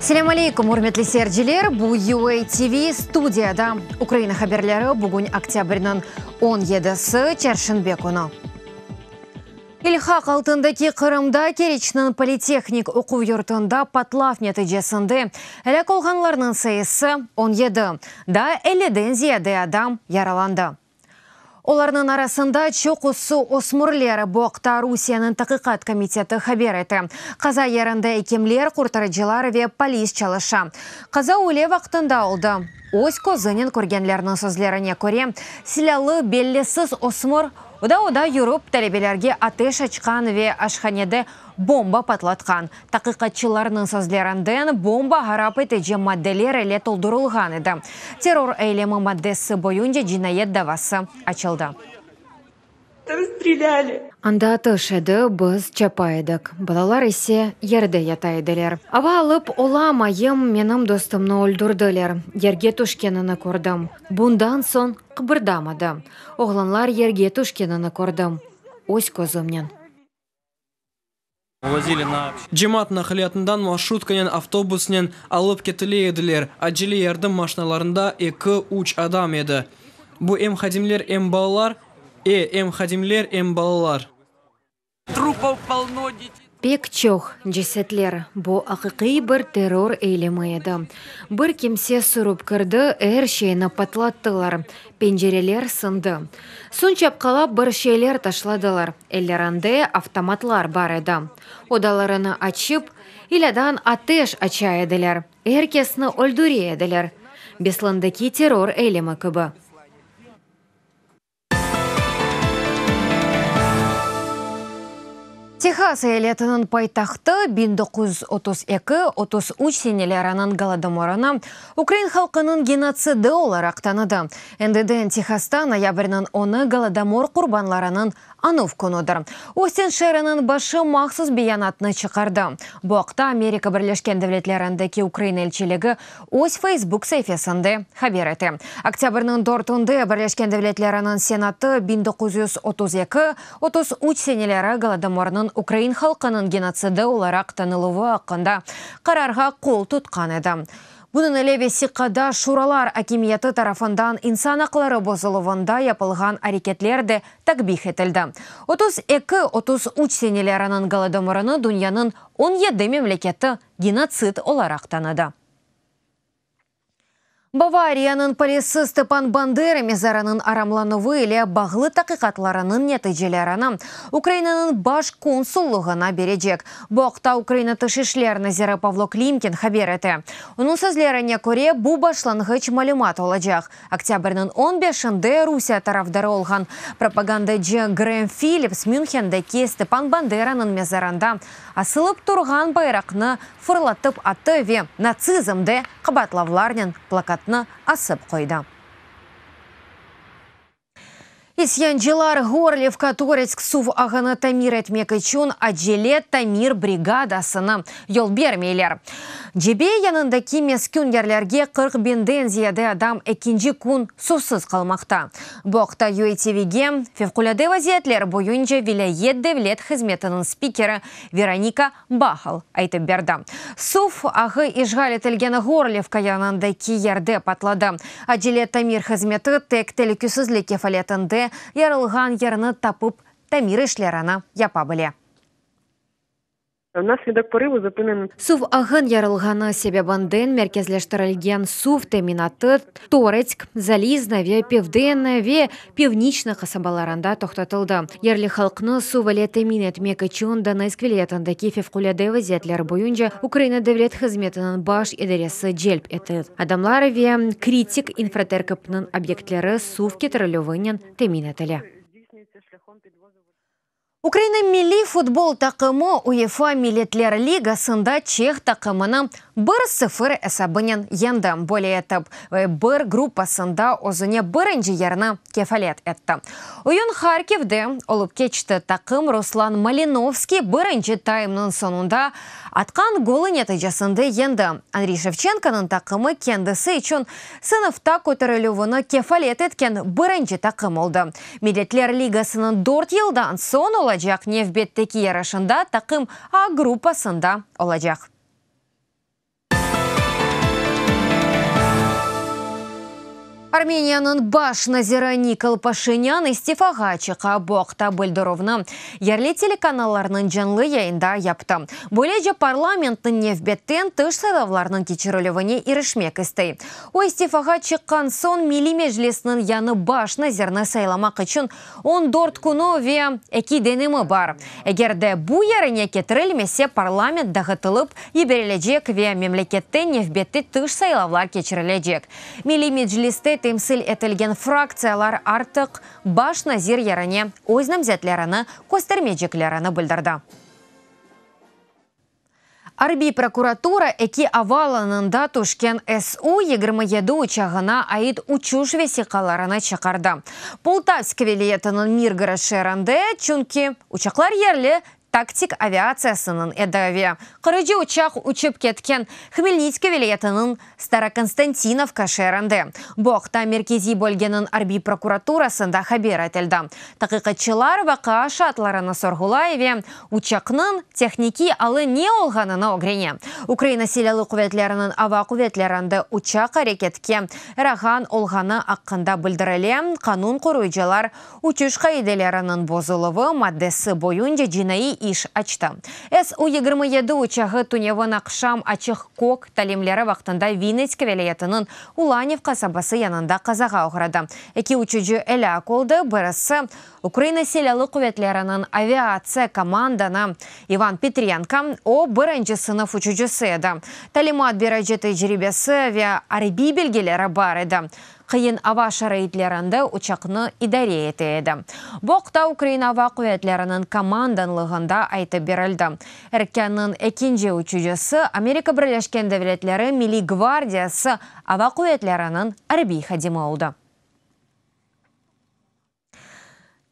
Selâm aleykum, ürmetli seyirciler! Bu UA TV studiyada Ukraina haberleri, bugün oktâbrniñ on yedisi, çarşenbe künü. İlhaq altındaki Qırımda Keriçniñ politehnik oquv yurtunda patlav neticesinde elâk olğanlarnıñ sayısı 17, daa elliden ziyade adam yaralandı. Olarnıñ arasında çoqusı ösmürler. Bu aqta Rusiyeniñ Taqiqat komiteti haber ete. Qaza yerinde ekimler, qurtarıcılar ve polis çalışa. Qaza üyle vaqtında oldı. Öz közünen körgenlerniñ sözlerine köre, silâlı bellisiz ösmür oda-oda yürip, talebelerge ateş açqan ve aşhanede bomba patlatqan. Taqiqatçılarnıñ sözlerinden, bomba ğarap etici maddeler ile toldurılğan edi. Terror eylemi maddesi boyunca cinayet davası açıldı. Anda ateş edi, biz çapa edik, balalar ise yerde yata ediler. Ava alıp olamayım, menim dostumnı öldürdiler, yerge tüşkenini kördim. Bundan soñ qıbırdamadı. Oğlanlar yerge tüşkenini kördim, öz közümnen. Cemaat naqliyatından marşrutkanen, avtobusnen alıp ketile ediler. Acele yardım maşinalarında eki, üç adam edi. Bu em hadimler, em balalar? E, em hadimler, em balalar. Pek çoq cesetler. Bu aqiqiy bir terror eylemi edi. Bir kimse sürip kirdi, er şeyni patlattılar, pencereler sındı. Soñ çapqalap bir şeyler taşladılar, ellerinde avtomatlar bar edi. Odalarını açıp, ilâdan ateş aça ediler, er kesni öldüre ediler. Beslandaki terror eylemi kibi. Tehas eyaletiniñ paytahtı 1932, 33 seneleriniñ Golodomorını ukrain halqınıñ genotsidi olaraq tanıdı. Endiden Tehasta noyabrniñ onı Golodomor qurbanlarınıñ anuv künüdir. Ostin şeeriniñ başı mahsus beyanatnı çıqardı. Bu aqta Amerika Birleşken Devletlerindeki Ukraina elçiligi öz Facebook saifesinde haber ete. Oktâbrniñ dörtünde Birleşken Devletleriniñ Senatı 1932, 33 seneleri Golodomornıñ ukrain halqınıñ genotsidi olaraq tanıluvı aqqında qararğa qol tutqan edi. Bunıñ ile vesiqada şuralar akimiyeti tarafından insan aqları bozuluvında yapılğan areketler de takbih etildi. 32, 33 seneleriniñ Golodomorını dünyanıñ 17 memleketi genotsid olaraq tanıdı. Bavariyanıñ polisi Stepan Bandera mezarınıñ aramlanuvı ile bağlı taqiqatlarınıñ neticelerini Ukrainanıñ baş konsullığına berecek. Bu aqta Ukraina Tış işler naziri Pavlo Klimkin haber ete. Onıñ sözlerine köre, bu başlanğıç malümat olacaq. Oktâbrniñ on beşinde Rusiye tarafdarı olğan propagandacı Grem Fillips Münhendeki Stepan Banderanıñ mezarında asılıp turğan bayraqnı fırlatıp attı ve natsizmde qabaatlavlarnen plakatnı asıp qoydı. İsyancılar Gorlivka-Toretsk suv ağını tamir etmek içün acele tamir brigadasına yol bermeyler. Cebe yanındaki meskün yerlerge 40 biñden ziyade adam ekinci kün suvsız qalmaqta. Bu aqta UATVge Fevqulâde vaziyetler boyunca vilâyet devlet hızmetiniñ spikeri Veronika Bahal aytıp berdi. Suv ağı işğal etilgen Gorlivka yanındaki yerde patladı. Acele tamir hızmeti tek telükesizlik kefaletinde yarılğan yerni tapıp tamir işlerini yapa bile. Suv ağın yarılğanı sebebinden merkezleştirilgen suv teminatı Toretsk, Zalizna ve Pivdenne ve Pivniçnıy qasabalarında toqtatıldı. Yerli halqnı suv ile temin etmek içün Donetsk vilâyetindeki Fevqulâde vaziyetler boyunca Ukraina devlet hızmetiniñ baş idaresi celp etildi. Adamlar ve kritik infraterkipniñ obyektleri suv ketirilüvinen temin etile. Ukraina milliy futbol taqımı UEFA Milletler Ligasında çeh taqımını bir sıfır esabınen yendi, böyle etip, bir gruppasında özüne birinci yerni kefalet etti. Oyun Harkivde olıp keçti, taqım Ruslan Malinovskiy birinci taymnıñ soñunda atqan golı neticesinde yendi. Andriy Şevçenkonıñ taqımı kendisi içün sınıfta köterilüvini kefalet etken birinci taqım oldı. Milletler Ligasınıñ dört yıldan soñ olacaq nevbetteki yarışında taqım A gruppasında olacaq. Armeniyanıñ baş naziri Nikol Paşinyan istifağa çıqa. Bu aqta bildirüvni yerli telekanallarnıñ canlı yayında yaptı. Böylece, parlamentniñ nevbetten tış saylavlarnıñ keçirilüvine irişmek istey. O, istifağa çıqqan soñ Milliy Meclisniñ yañı baş nazirni saylamaq içün 14 künü ve eki denimi bar. Eger de bu yerine ketirilmese, parlament dağıtılıp yiberilecek ve memlekette nevbette tış saylavlar keçirilecek. Milliy Mecliste temsil etilgen fraktsiyalar artıq baş nazir yerine öz namzetlerini köstermeyceklerini bildirdi. Arbiy prokuratura eki ava alanında tüşken SU 27 uçağına ait uçuş vesiqalarını çıqardı. Poltavsk vilâyetiniñ Mirgorod şeerinde, çünki uçaqlar yerli taktik aviatsiyasınıñ edi ve qırıcı uçaq uçıp ketken Hmelnitskiy vilâyetiniñ Starokonstantinovka şeerinde. Bu aqta Merkeziy bölgeniñ arbiy prokuraturasında haber etildi. Taqiqatçılar vaqia şaatlarını sorğulay ve uçaqnıñ tehnikiy alı ne olğanını ögrene. Ukraina Silâlı quvetleriniñ Ava quvetlerinde uçaq areketke rağan olğanı aqqında bildirile, qanun qoruyıcılar Uçuş qaideleriniñ bozuluvı maddesi boyunca cinaiy iş açtı. SU 27 uçağı tünevin aqşam açıq kök talimleri vaqtında Vinnıtska vilâyetiniñ Ulaniv qasabası yanında qazağa oğradı. Eki uçucı elâk oldı, birisi, Ukraina Silâlı quvetleriniñ aviatsiya komandanı İvan Petrenko, o, birinci sınıf uçucısı edi, talimat berici tecribesi ve arbiy bilgileri bar edi. Qıyın ava şaraitlerinde uçaqnı idare ete edi. Bu aqta Ukraina Ava quvetleriniñ komandanlığında aytıp berildi. Erkânnıñ ekinci uçucısı, Amerika Birleşken Devletleri Milliy gvardiyası Ava quvetleriniñ arbiy hadimi oldı.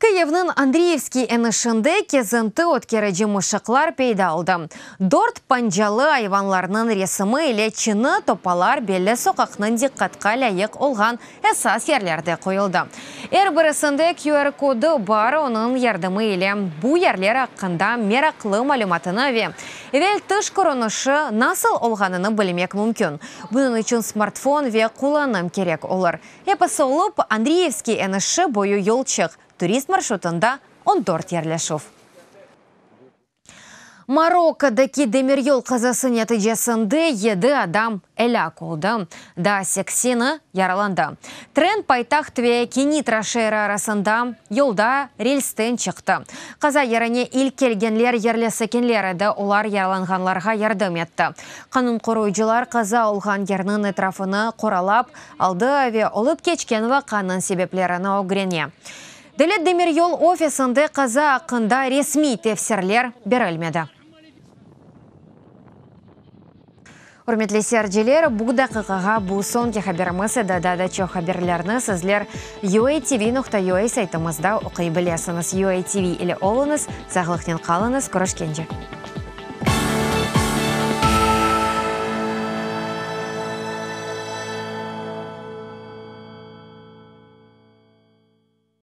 Kıyivniñ Andriyivskiy enişinde kezinti ötkerici mışıqlar peyda oldı. Dört pancalı ayvanlarnıñ resimi ile çini topalar belli soqaqnıñ diqqatqa lâyıq olğan esas yerlerde qoyuldı. Er birisinde QR kodu bar, onıñ yardımı ile bu yerler aqqında meraqlı malümatını ve evel tış körünişi nasıl olğanını bilmek mümkün. Bunıñ içün smartfon ve qullanım kerek olur. Episi olıp, Andriyevskiy enişi boyu yolçıq, turist marşrutında 14 yerleşüv. Marokkodaki demiryol qazası neticesinde yedi adam elâk oldı, daa sekseni yaralandı. Tren paytaht ve Kenitra şeeri arasında yolda relsten çıqtı. Qaza yerine ilk kelgenler yerli sakinler edi, olar yaralanğanlarğa yardım etti. Qanun qoruyıcılar qaza olğan yerniñ etrafını qoralap aldı ve olıp keçken vaqianıñ sebeplerini ögrene. Devlet demiryol ofisinde qaza aqqında resmiy tefsirler berilmedi. Ürmetli seyirciler, bu daqiqağa bu soñki haberimiz edi. Daa da çoq haberlerni sizler uatv.ua saytımızda oquy bilesiñiz. UATV ile oluñız, sağlıqnen qalıñız, körüşkence!